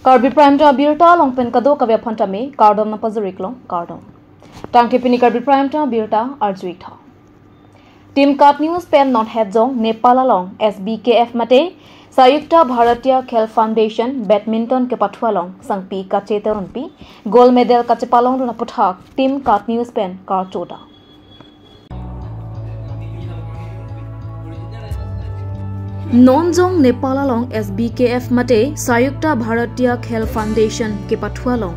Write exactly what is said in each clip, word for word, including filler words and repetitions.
Karbi Prime Time abirta along pen kadokave aphan tame kardom nangpajir-ik long, kardom. Tangte pini Karbi Prime Time abirta arju-ik tha. Team KAT News pen non het jong Nepal along S B K F mate Sanyukta Bharatiya Khel Foundation badminton kepathu along sangpi Kache Teronpi gold medal kachepalongdun aputhak Team KAT News pen karcho dam. Non jong Nepal along S B K F mate Sanyukta Bharatiya Khel Foundation kepathu along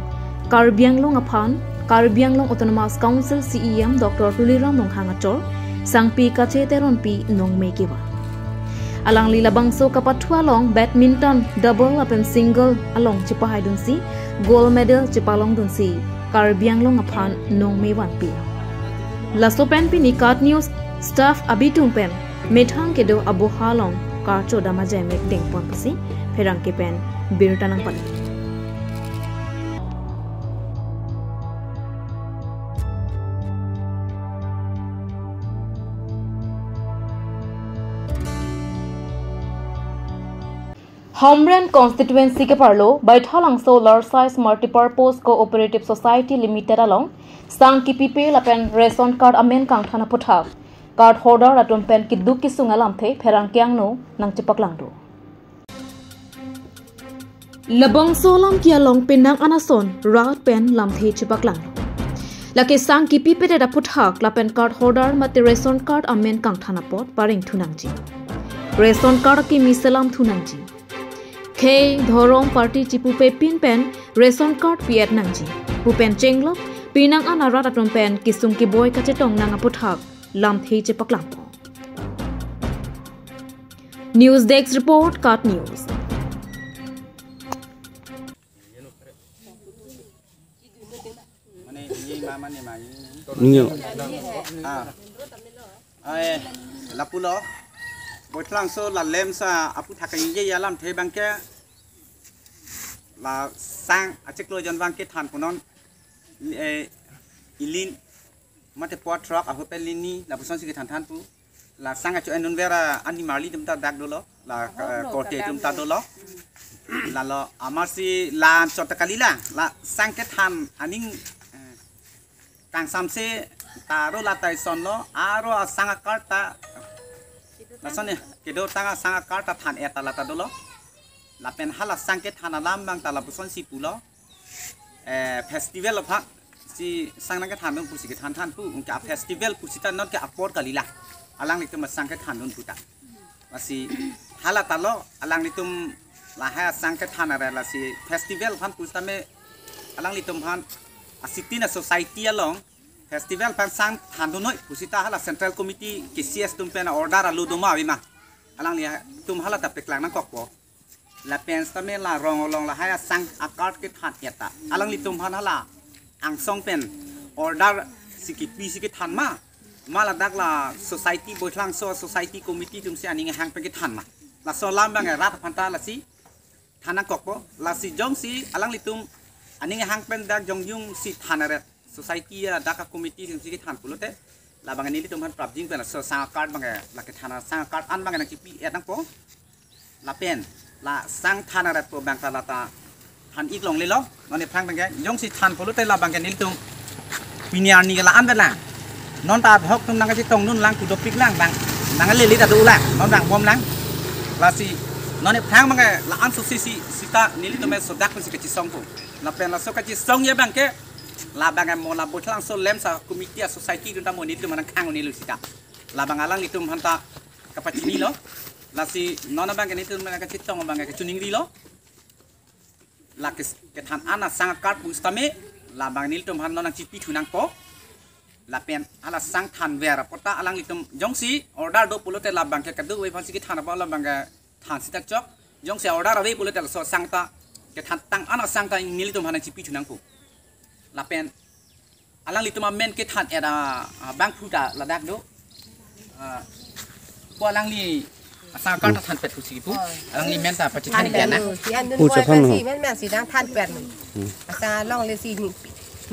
Karbi Anglong aphan Karbi Anglong Autonomous Council C E M Doctor Tuliram Ronghang achor sangpi Kache Teronpi nongme kevan. Alangli labangso kapathu along badminton double lapen single along chepahaidunsi gold medal chepalongdunsi Karbi Anglong aphan nongme vanpi. Laso pen pini KAT News staff abitung pen methang kedo aboha along karcho dam ajaimek dengpon pusi pherangke pen birta nangpali. Hamren constituency keparlo Baithalangso Large Size Multipurpose Cooperative Society Limited along sang kipipe lapen ration card amen kangthan aputhak card holder atum pen keduk kesung alamthe pherangke angno nangchepaklang do. Labangso alam ke along penang anason rat pen lamthe chepaklang. Lake sang kipipedet aputhak lapen card holder mate ration card amen kangthan apot pareng thu nangji. Ration card akimi selam thu nangji. Khei, dhorom, party chipupe pin pen ration card pi-et nangji pu pen chenglok penang an arat atum pen kesung keboi kachetong nang aputhak lamthe chepaklangpo. News Desk Report, KAT News. Mane, ini ma, mane, ma, ini. Nyo. Ah. Ai, lapulo. Baithalangso la lemsa aputhak kangje alamthe abangke la sang achiklo jon abangke than punon. Eh, ilin mate pot throk ahut pen lini lapusonsi kethan than pu. La sang acho enun vera animarli atum ta dak dolo. La, eh, korte atum ta dolo. Lalo amarsi la anchot ta kali la. La sang kethan aning, eh, kangsamse ta ro la ta isonlo. Aro asang a-card ta. Lason ya, kedo tang asang a-card ta than-et ta la ta dolo. Lapen hala sang kethan alam abang ta lapusonsi pulo. Eh, festival aphan si sang nangkethandun pusi kethan than pu, anke a-festival pusita non ke apor kali la. Alanglitum sang kethandun puta. Lasi hala talo, alanglitum lahai sang kethan are lasi festival aphan pusitame alanglitum aphan a-sixteen a-society along festival aphan sang thandun noi pusita hala Central Committee K C S atum pen order alo doma avema. Alanglitum hala ta paklang nangkokpo. Lapen sitame la rong along lahai asang a-card kethan-et ta alanglitum aphan hala angsong pen order si kipi si kethan ma, ma ladak la society Baithalangso society committee atumsi aning ahang pen kethan ma. Laso alam abang rat aphan ta lasi than nangkokpo, lasi jongsi alanglitum aning ahang pen dak jongjungsi than aret society adak a-committee atumsi kethan pulote labang nelitum aphan prapjin pen laso sang a-card abang la kethan asang a-card an abang nangkipi-et nangpo. Lapen la sang than aret pu abang ta la ta than-ik longlelo. Non ephrang abangke jongsi than pulote labangke nelitum pini arni ke la-an vet lang. Non ta ad hoc atum nangkachetongdun lang, kudopik lang, bang nanglele ta do lang, non bang bom lang. Lasi non ephrang abangke la-an susi si sita nelitum sodak si kachesongpo. Lapen laso kachesongji abangke labang mo la Baithalangso lemsa committee a-society atum ta mo nelitum nangkhang nelu sita. Labang alanglitum aphan ta kapachinilo. Lasi non abangke nelitum nangkachetong abangke kachiningrilo. La kes-, kethan an asang a-card pusitame labang nelitum aphan non nangchipi thu nangpo. Lapen hala sang thanver apot ta alanglitum jongsi order do pulote labangke kadokave aphansi kethan apot labangke than sita chok. Jongsi order ave pulote laso sang ta kethan tang an asang ta nelitum aphan nangchipi thu nangpo. Lapen alanglitum amen kethan-et a, a, bangphu ta ladak do. A, ko alangli asang a-card ta thanpet pusi pu. Alangli men ta pachithan-ik ya na. Pu chethan no. Si men men si dang thanpet no. Hmm. Asang longle si ni.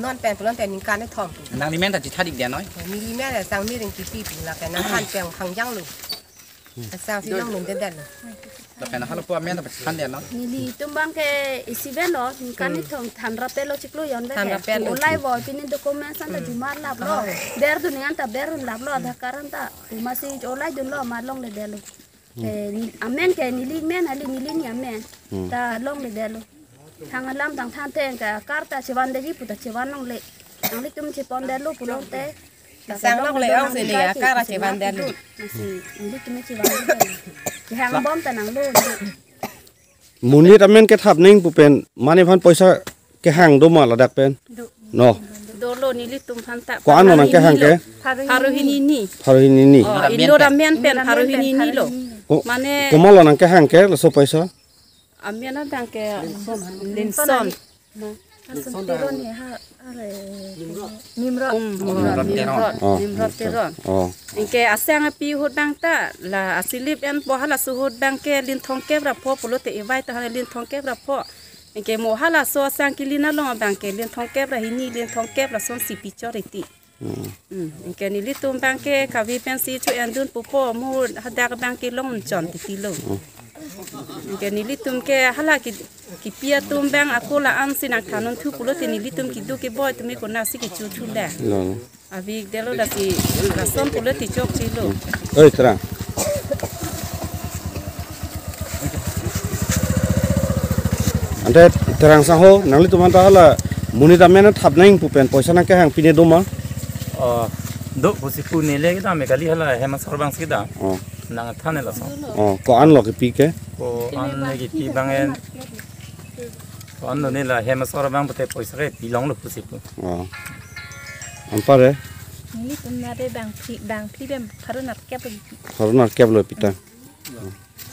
Non pen pulote ningkan thom. Alangli men ta chithan-ik ya noi. Neli men asang miring kipi pu lapen nang than pen khangjang lo. Asang si longlongledetlo. Lapen halapu amen ta than detlo. Nelitum abangke isi vet lo, ningkan ni thong thanrap-etlo chiklo jon vet. Thanrap-etlo. Olai vo pini document anta jumar laplo. Berdun ningkan ta berdun laplo, Aadhaar card anta. Amatsi olaidunlo amat longledetlo. Eh, ni, amen ke neli men, hali neli ni amen. Hmm. Ta longledetlo. Thang alam tang than theng ke card ta chevandetji pu ta chevan longle. Nanglitum chepondetlo pulote. Asang longle ong si le, card ta chevandetlo. Amatsi nelitum chevandetlo. Kehangbom ta nanglo. Monit amen kethap nangji pu pen mane aphan poisa kehang do ma ladak pen? Do. No. Dolo nelitum aphan ta. Ko-an lo nangkehang ke? Pharo hini ni. Pharo hini ni. Oh, inut amen pen pharo hini ni lo. Ko-, mane komat lo nangkehang ke laso poisa? Amen abangke Linson. Linson Teron he ha, are, Nimrod. Um, Nimrod Teron. Nimrod, Oh. Nimrod Teron. Oh. Anke asang api ahut abang ta, la asilip enpo halaso ahut abangke lin thomkep ra pho pulote evai ta hala lin thomkep ra pho. Anke mo halaso asang kelin along abangke lin thomkep ra hini, lin thomkep ra son si pichor iti. Hmm. Hmm, anke nelitum abangke kave pensi cho-endun pupo, mo hadak abangke longchon titilo. Hmm. Anke nelitum ke hala ki, kipi atum abang ako la-an si nangthan-un thu pulote nelitum kedo keboi atum ke konatsi kecho thu le. Lo, lo. Ave detlo, lasi lason pulote chokchelo. Hmm. Oi, Terang. Ante Terang sangho, nanglitum aphan ta hala monit amen thap nangji pu pen poisa nangkehang pine do ma? Oh, do pusi pu neli kedam, kali hala hem asor abang si kedam. Oh. Nangthan lason. Oh, ko-an lo kepi ke? Ko-an le kepi abang en. Ko-an lo ne la hem asor abang pute poisa kepi longlo pusi pu. Oh. Anpar re? Nelitum nare bangphli, bangphli pen pharo nerkep lo. Pharo nerkep lo pi ta.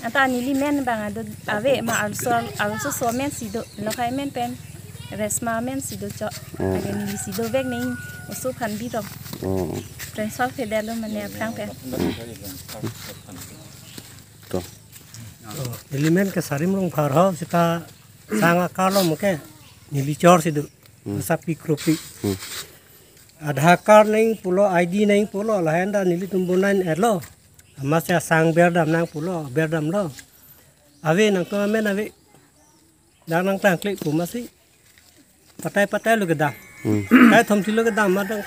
Anta neli men abang ado ave ma, arloso, arloso amen si do, Lokhai amen pen, Resma amen si do chok. Oh. Lake neli si dovek nangji, oso aphan bidok. Oh. Transfer phe detlo mane aphrang pen. To. Oh, neli men ke Sarim Rongphar ho, seta sang akar lo mo ke, neli chor si do. Hmm. Sapi kropi. Hmm. Aadhaar card nangji pulo, I D nangji pulo, lahen ta nelitum bonai-etlo. Amatsi asang berdam nang pulo, berdamlo. Ave nangtum amen ave. Dak nangklangkle pu amatsi. Patai patai lo kedam. Hmm. Patai thomsi lo kedam adang.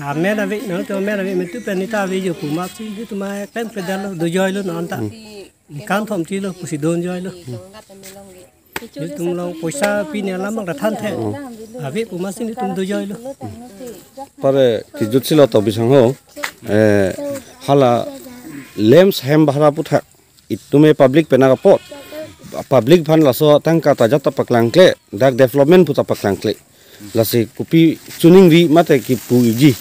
Amen ave, nangtum amen ave, mentu pen neta ave jo pu amatsi, nelitum aklem kedam lo, dojoilo non ta. Hmm. Ningkan thomsi lo, pusi donjoilo. Hmm. Nelitum along poisa pine alam abang ta than the. Oh. Ave pu amatsi nelitum dojoilo. Pare kejut si lo to bisang ho. Eh, hala LAMPS ahem bhara aphuthak. Itum e public pen nangkapot. Public aphan laso tangka ta jat ta paklangkle. Dak development pu ta paklangkle. Lasi kopi choningri mate kipu iji.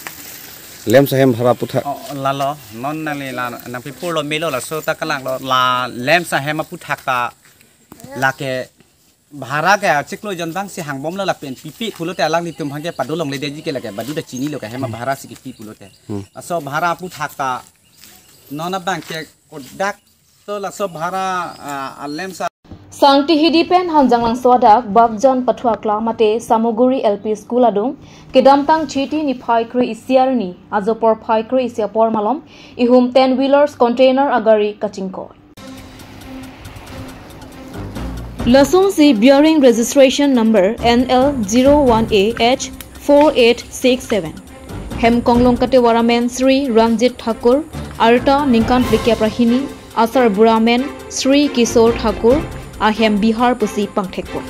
LAMPS ahem bhara aphuthak. Oh, lalo, non nangli la, nangpi purlo melo laso ta kalanglo, la LAMPS ahem aphuthak ta lake bhara ke chiklo jon abang si hangbomlo lapen pipi pulote alanglitum aphan ke padolongledetji ke lake badu ta chinilo ke hem abhara si kipi pulote. Hmm. Laso bhara aphuthak ta non abangke kodak to laso bhara, ah, LAMPS a- Sangti Hidi pen Hanjanglangso adak Bakjan Pathua Kla mate Samuguri L P School adung kedamtang Chiti niphai kre-isi arni ajo porphai kre-isi apor malom ihum ten wheelers container agari kachingkoi. Lasonsi bearing registration number N L zero one A H four eight six seven. Hem konglong katevar amen Shri Ranjit Thakur, arta ningkan phlikep ra hini, asarbura amen Shri Kishore Thakur, ahem Bihar pusi pangthekpo.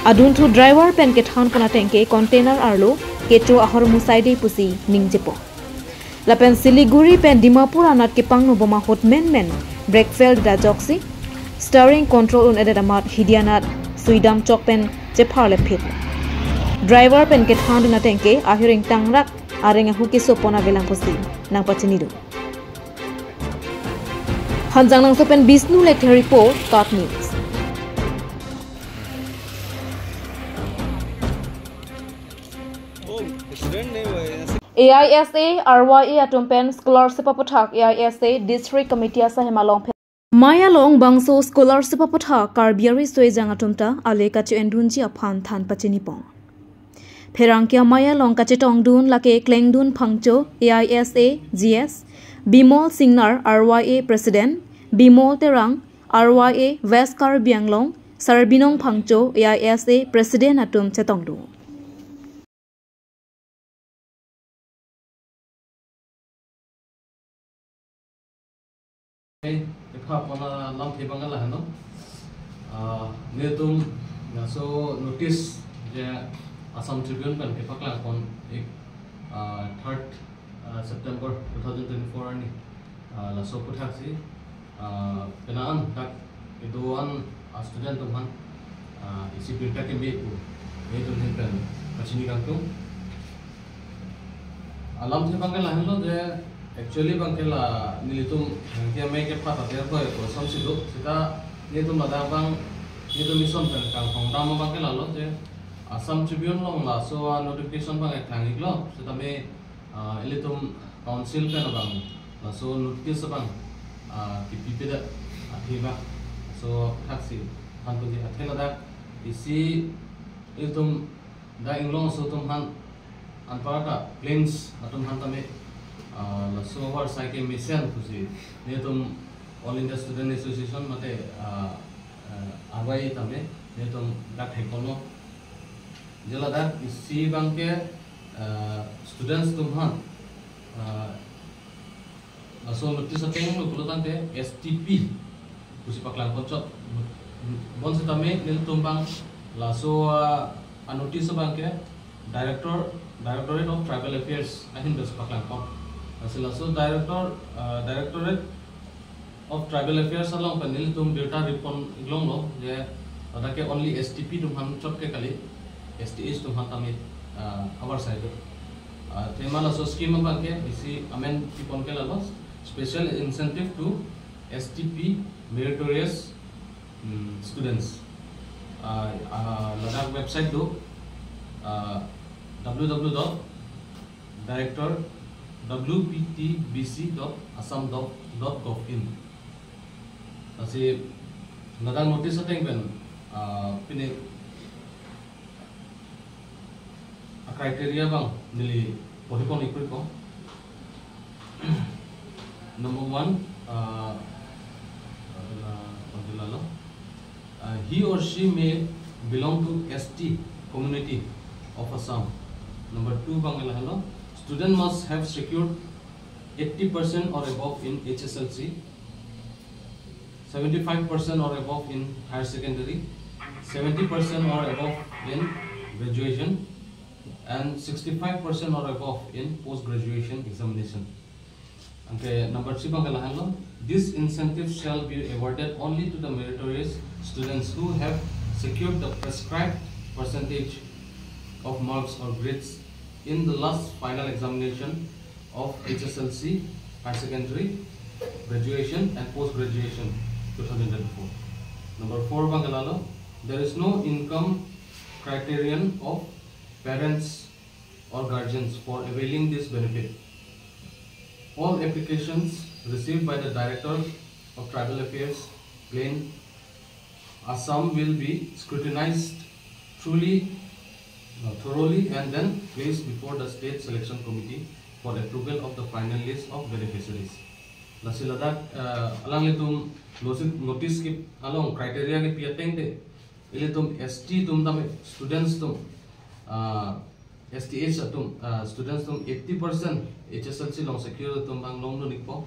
Adunthu driver pen kethan pon atengke container arlo kecho ahormu saide pusi ningjepo. Lapen Siliguri pen Dimapur anat kepangno bom ahut menmen brake fail det ajoksi steering control un-edet amat hidi anat suidam chok pen chepharlepphit. Driver pen kethandun atengke ahir ingtangrak areng ahu kesopon avelang pusi nangpachinidun. Hanjanglangso pen Bishnu Lekthe report, KAT News. A I S A, R Y A atum pen scholarship aphuthak A I S A District Committee asai hem along phe-, Mei along bangso scholarship aphuthak Karbi Riso Ejang atum ta ale kacho-endunji aphan than pachinipon. Pherangke amei along kachetongdun lake Klengdun Phangcho, A I S A G S, Bimol Singnar, R Y A President, Bimol Terang, R Y A West Karbi Anglong, Sarbinong Phangcho, A I S A President atum chetongdun. Hey, epha pona lamthe abang ke lahenlo. Ah, netum laso notice je Assam Tribune pen kepaklang pon ik, ah, third, ah, September two thousand twenty-four arni, ah, laso aputhaksi, ah, penang an dak kedo-an, ah, student atum aphan, ah, isi birta keme pu netum ahin pen kachini kangtung. Alamthe abang ke lahenlo je, actually abang ke la nelitum hangke amei kepha ta der koi ko samsi do, seta netum ladak abang, netum mission pen kanghong dam abang ke lalo je, Assam Tribune along laso a-notification abang ke thang iklo, setame, ah, ilitum council pen abang laso notice abang, ah, kipipedet athe abang, laso aputhaksi aphan puji athe ladak isi ilitum dak Inglong aso atum aphan anparta plains atum aphan tame, ah, laso avarsai kemesen pusi netum All India Student Association mate, ah, ah, R Y A tame netum dak theklonglo. Je ladak isi abang ke, ah, students atum aphan, ah, laso notice ateng lo pulo tangte S T P pusi paklang ponchot. Bonsetame nelitum abang laso, ah, a-notice abang ke Director, Directorate of Tribal Affairs ahin pusi paklang pon. Lasi laso Director, ah, Directorate of Tribal Affairs along pen nelitum birta ri pon iklonglo je ladak ke only S T P atum aphan chot ke kali, S T H atum aphan tame, ah, avarsai do. Ah, athema laso scheme abang ke isi amend pi pon ke lalo, special incentive to S T P meritorious, mm, students. Ah, ah, ladak website do, ah, W W W dot director W P T B C dot assam dot gov in. Lasi ladak notice ateng pen, ah, pine a-criteria abang neli porhi pon ikpo. Number one, ah, ah, ah, he or she may belong to S T community of Assam. Number two abang lahenlo, student must have secured eighty percent or above in H S L C, seventy-five percent or above in higher secondary, seventy percent or above in graduation, and sixty-five percent or above in post-graduation examination. Anke number three abang lahenlo, this incentive shall be awarded only to the meritorious students who have secured the prescribed percentage of marks or grades in the last final examination of H S L C, higher secondary, graduation and post-graduation two thousand twenty-four. Number four abang lalo, there is no income criterion of parents or guardians for availing this benefit. All applications received by the Director of Tribal Affairs, Plain Assam, will be scrutinized truly, uh, thoroughly and then placed before the State Selection Committee for approval of the final list of beneficiaries. Lasi ladak, uh, alanglitum notice, notice ke along criteria kepi ateng te, ilitum S T atum tame students atum, ah, S T H atum, ah, students atum eighty percent H S L C along secure atum abang longdun ikpo,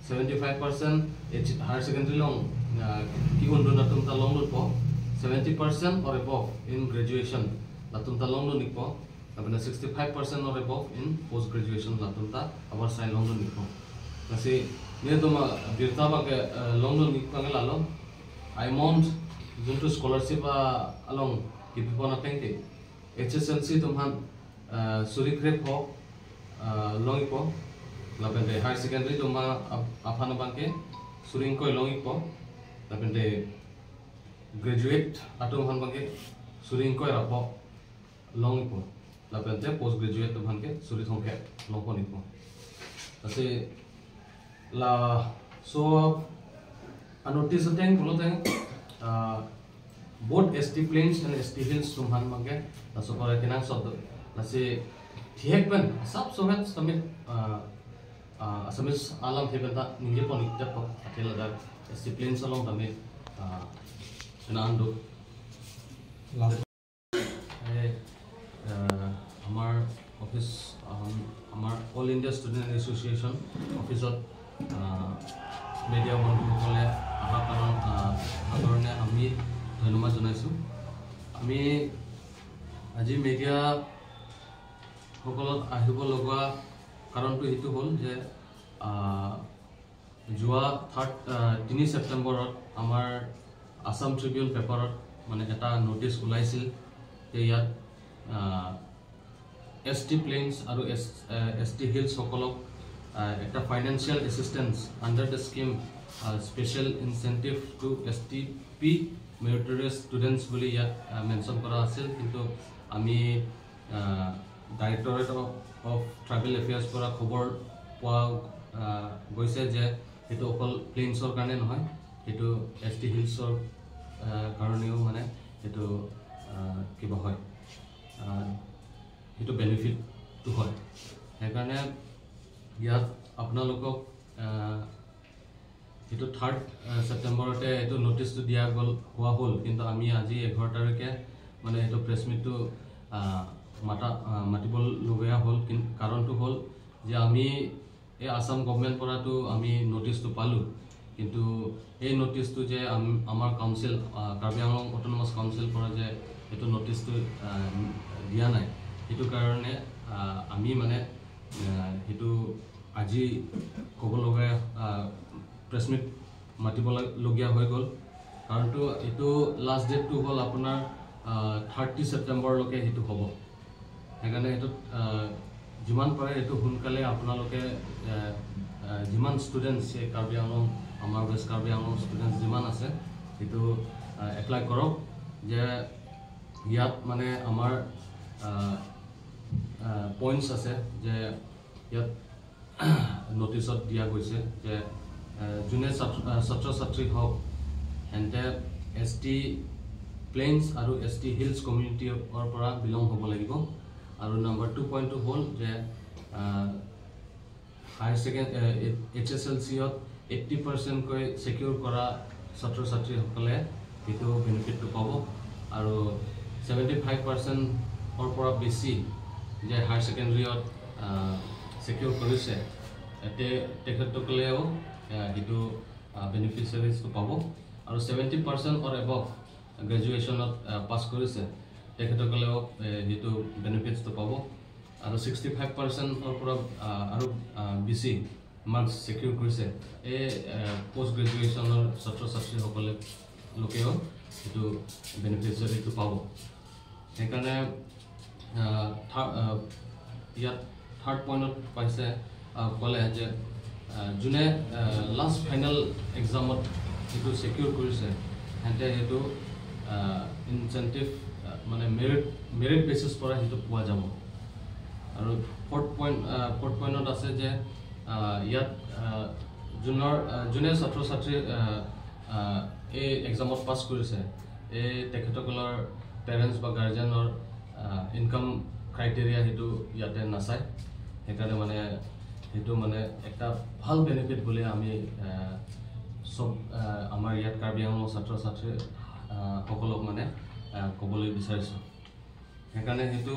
seventy-five percent H-, higher secondary along, ah, ke-undun atum ta longdunpo, seventy percent or above in graduation latum ta longdun ikpo, lapen sixty-five percent or above in post graduation latum ta avarsai longdun ikpo. Lasi netum abirta abang ke, ah, longdun ik abang lalo, amount jun tu scholarship, ah, along kipi pon ateng te, H S L C atum aphan, ah, suri krepho, ah, long ikpo. Lapen te higher secondary atum aphan, ap-, aphan abang ke suri ingkoi long ikpo. Lapen te graduate atum aphan abang ke suri ingkoi ra pho long ikpo. Lapen te post graduate atum aphan ke suri thomkep long pon ikpo. Lasi laso a-notice ateng pulo teng, ah, both S T Plains and S T Hills atum aphan abang ke laso kore kenangsot do. Lasi thihek pen asap somet samit, ah, Ah, Assamese alam ke benta ningje pon ik tep athe ladak S T Plains along tame, ah, kena ando. Last. Eh, ah, আমাৰ অফিচ, আম, আমাৰ all India student association অফিচত, আহ, মিডিয়া বন্ধুসকলে অহাৰ কাৰণে, আহ, অহাৰ কাৰণে আমি ধন্যবাদ জনাইছোঁ। আমি আজি মিডিয়াসকলত আহিব লগা কাৰণটো সেইটো হ'ল যে, আহ, যোৱা থাৰ্ড, আহ, তিনি ছেপ্টেম্বৰত আমাৰ আছাম ট্ৰিবিউন পেপাৰত মানে এটা নটিচ ওলাইছিল যে ইয়াত, আহ, এছ টি প্লেইনছ আৰু এছ, আহ, এছ টি হিলছসকলক, আহ, এটা financial assistance under the scheme, আহ, special incentive to S T P meritorious students বুলি ইয়াত, আহ, মেনশ্যন কৰা আছিল, কিন্তু আমি, আহ, directorate of, of tribal affairs পৰা খবৰ পোৱা, আহ, গৈছে যে সেইটো অকল প্লেইনছৰ কাৰণে নহয়, সেইটো এছ টি হিলছৰ, আহ, কাৰণেও মানে সেইটো, আহ, কিবা হয়, আহ, সেইটো বেনিফিটটো হয়। সেইকাৰণে ইয়াত আপোনালোকক, আহ, সেইটো থাৰ্ড, আহ, ছেপ্টেম্বৰতে এইটো নটিচটো দিয়া গ'ল, হোৱা হ'ল, কিন্তু আমি আজি এঘাৰ তাৰিখে মানে এইটো প্ৰেছ মিটটো, আহ, মাতা, আহ, মাতিবলগীয়া হ'ল। কিন-, কাৰণটো হ'ল যে আমি এই আছাম গভৰ্ণমেণ্ট পৰাতো আমি নটিচটো পালোঁ, কিন্তু এই নটিচটো যে আম-, আমাৰ কাউন্সিল, আহ, কাৰ্বি আংলং অট'নমাছ কাউন্সিল পৰা যে এইটো নটিচটো, আহ, দিয়া নাই, সেইটো কাৰণে, আহ, আমি মানে, আহ, সেইটো আজি ক'ব লগা, আহ, প্ৰেছ মিট মাতিবলগীয়া হৈ গ'ল। কাৰণটো এইটো লাষ্ট ডেটটো হ'ল আপোনাৰ, আহ, থাৰ্টি ছেপ্টেম্বৰলৈকে সেইটো হ'ব। সেইকাৰণে এইটোত, আহ, যিমান পাৰে এইটো সোনকালে আপোনালোকে, আহ, আহ, যিমান ষ্টুডেণ্টছ এই কাৰ্বি আংলং, আমাৰ ৱেষ্ট কাৰ্বি আংলং ষ্টুডেণ্টছ যিমান আছে, সেইটো, আহ, এপ্লাই কৰক। যে ইয়াত মানে আমাৰ, আহ, আহ, পইণ্টছ আছে যে ইয়াত নটিচত দিয়া গৈছে যে, আহ, যোনে ছাত্ৰ, আহ, ছাত্ৰ ছাত্ৰী হওক, তেন্তে এছ টি প্লেইনছ আৰু এছ টি হিলছ কমিউনিটিৰ পৰা বিলং হ'ব লাগিব। আৰু নাম্বাৰ টু পইণ্টটো হ'ল যে, আহ, হায়াৰ ছেকেণ্ড-, এ, এ, এইচ এছ এল চিত এইটি পাৰ্চেণ্টকৈ ছিকিউৰ কৰা ছাত্ৰ ছাত্ৰীসকলে সেইটো বেনিফিটটো পাব। আৰু ছেভেণ্টি ফাইভ পাৰ্চেণ্টৰ পৰা বেছি যে হায়াৰ ছেকেণ্ডেৰীত, আহ, ছিকিউৰ কৰিছে, তে-, তেখেতসকলেও, আহ, সেইটো, আহ, বেনিফিচিয়াৰিজটো পাব। আৰু ছেভেণ্টি পাৰ্চেণ্ট অৰ এবভ গ্ৰেজুৱেশ্যনত, আহ, পাছ কৰিছে, তেখেতসকলেও, এ, সেইটো বেনিফিটছটো পাব। আৰু ছিক্সটি ফাইভ পাৰ্চেণ্টৰ পৰা, আহ, আৰু, আহ, বেছি মাৰ্কছ ছিকিউৰ কৰিছে, এই, আহ, পষ্ট গ্ৰেজুৱেশ্যনৰ ছাত্ৰ ছাত্ৰীসকলে লোকেও সেইটো বেনিফিচিয়াৰিটো পাব। সেইকাৰণে, আহ, থা-, আহ, ইয়াত থাৰ্ড পইণ্টত পাইছে, আহ, ক'লে যে, আহ, যোনে, আহ, লাষ্ট ফাইনেল এক্সামত সেইটো ছিকিউৰ কৰিছে, তেন্তে সেইটো, আহ, ইনচেণ্টিভ, আহ, মানে মেৰিট, মেৰিট বেচিছ পৰা সেইটো পোৱা যাব। আৰু ফ'ৰ্থ পইণ্ট, আহ, ফ'ৰ্থ পইণ্টত আছে যে, আহ, ইয়াত, আহ, যোনৰ, আহ, যোনে ছাত্ৰ ছাত্ৰী, আহ, আহ, এই এক্সামত পাছ কৰিছে, এই তেখেতসকলৰ পেৰেণ্টছ বা গাৰ্জেনৰ, আহ, ইনকাম ক্ৰাইটেৰিয়া সেইটো ইয়াতে নাচায়। সেইকাৰণে মানে সেইটো মানে এটা ভাল বেনিফিট বুলি আমি, আহ, চব, আহ, আমাৰ ইয়াত কাৰ্বি আংলং ছাত্ৰ ছাত্ৰী, আহ, সকলক মানে, আহ, ক'বলৈ বিচাৰিছোঁ। সেইকাৰণে সেইটো,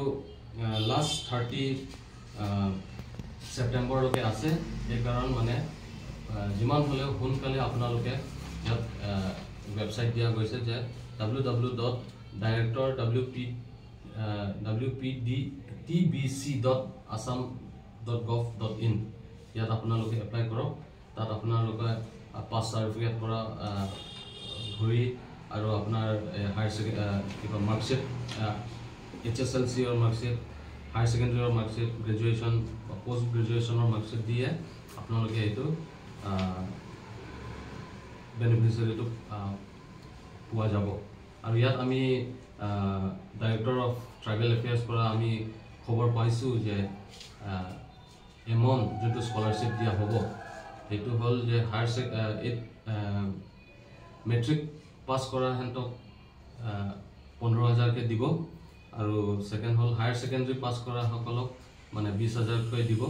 আহ, লাষ্ট থাৰ্টি, আহ, ছেপ্টেম্বৰলৈকে আছে। সেইকাৰণ মানে, আহ, যিমান হ'লেও সোনকালে আপোনালোকে ইয়াত, আহ, ৱেবছাইট দিয়া গৈছে যে W W W dot director W P, ah, W P D T B C dot Assam dot gov dot in, ইয়াত আপোনালোকে এপ্লাই কৰক। তাত আপোনালোকে, আহ, পাছ চাৰ্টিফিকেট পৰা, আহ, ধৰি আৰু আপোনাৰ, এ, হায়াৰ ছেকে-, আহ, কিবা মাৰ্কশ্বিট, আহ, এইচ এছ এল চিৰ মাৰ্কশ্বিট, হায়াৰ ছেকেণ্ডেৰীৰ মাৰ্কশ্বিট, গ্ৰেজুৱেশ্যন বা পষ্ট গ্ৰেজুৱেশ্যনৰ মাৰ্কশ্বিট দিয়ে আপোনালোকে এইটো, আহ, বেনিফিচিয়াৰীটো, আহ, পোৱা যাব। আৰু ইয়াত আমি, আহ, ডাইৰেক্টৰ অফ ট্ৰাইবেল এফেয়াৰ্ছ পৰা আমি খবৰ পাইছোঁ যে, আহ, এমাউণ্ট যোনটো স্কলাৰশ্বিপ দিয়া হ'ব, সেইটো হ'ল যে হায়াৰ ছে-, আহ, এইট, আহ, মেট্ৰিক পাছ কৰা হেঁতক, আহ, পোন্ধৰ হাজাৰকৈ দিব, আৰু ছেকেণ্ড হ'ল হায়াৰ ছেকেণ্ডেৰী পাছ কৰাসকলক মানে বিছ হাজাৰকৈ দিব,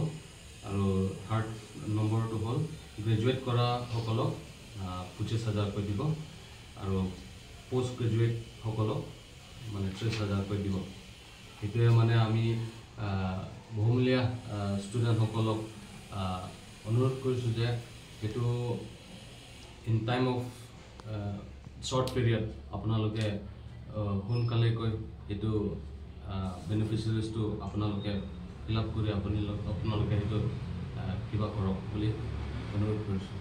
আৰু থাৰ্ড নম্বৰটো হ'ল গ্ৰেজুৱেট কৰা সকলক আহ, পঁচিছ হাজাৰকৈ দিব আৰু পষ্ট গ্ৰেজুৱেট সকলক মানে ত্ৰিছ হাজাৰকৈ দিব। সেইটোৱে মানে আমি আহ, বহুমূলীয়া আহ, ষ্টুডেণ্টসকলক আহ, অনুৰোধ কৰিছোঁ যে সেইটো in time of short period আপোনালোকে আহ, সোনকালেকৈ সেইটো বেনিফিচিয়াৰিজটো আপোনালোকে ফিল আপ কৰি আপুনি আপোনালোকে সেইটো আহ, কিবা কৰক বুলি অনুৰোধ কৰিছোঁ।